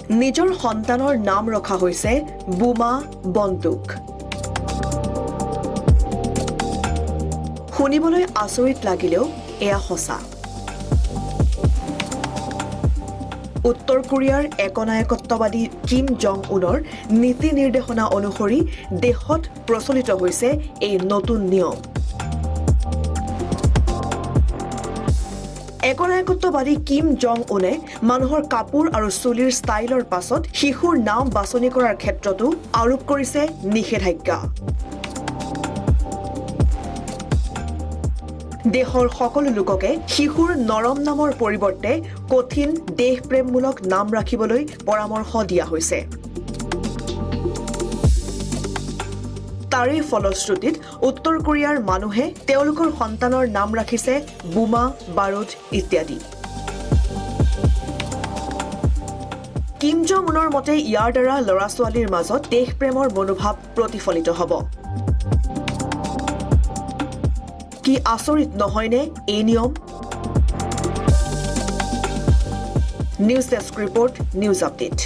নিজৰ সন্তানৰ নাম ৰখা হৈছে বোমা, বন্দুক। শুনিবলৈ আচৰিত লাগিলেও এয়া সঁচা। উত্তৰ কোৰিয়াৰ একনায়কত্ববাদী কিম জং উনৰ নীতি নিৰ্দেশনা অনুসৰি দেশত প্ৰচলিত হৈছে এই নতুন নিয়ম। একনায়কত্ববাদী কিম জং উনে মানুহৰ কাপোৰ আৰু চুলিৰ ষ্টাইলৰ পাছত শিশুৰ নাম বাছনি কৰাৰ ক্ষেত্ৰতো আৰোপ কৰিছে নিষেধাজ্ঞা। দেশৰ সকলো লোককে শিশুৰ নৰম নামৰ পৰিৱৰ্তে কঠিন দেশপ্ৰেমমূলক নাম ৰাখিবলৈ পৰামৰ্শ দিয়া হৈছে। তাৰে ফলশ্ৰুতিত উত্তৰ কোৰিয়াৰ মানুহে তেওঁলোকৰ সন্তানৰ নাম ৰাখিছে বোমা, বাৰুদ ইত্যাদি। কিম জং উনৰ মতে ইয়াৰ দ্বাৰা ল'ৰা ছোৱালীৰ মাজত দেশপ্ৰেমৰ মনোভাৱ প্ৰতিফলিত হ'ব। কি আচৰিত নহয়নে এই নিয়ম? News desk report, news update.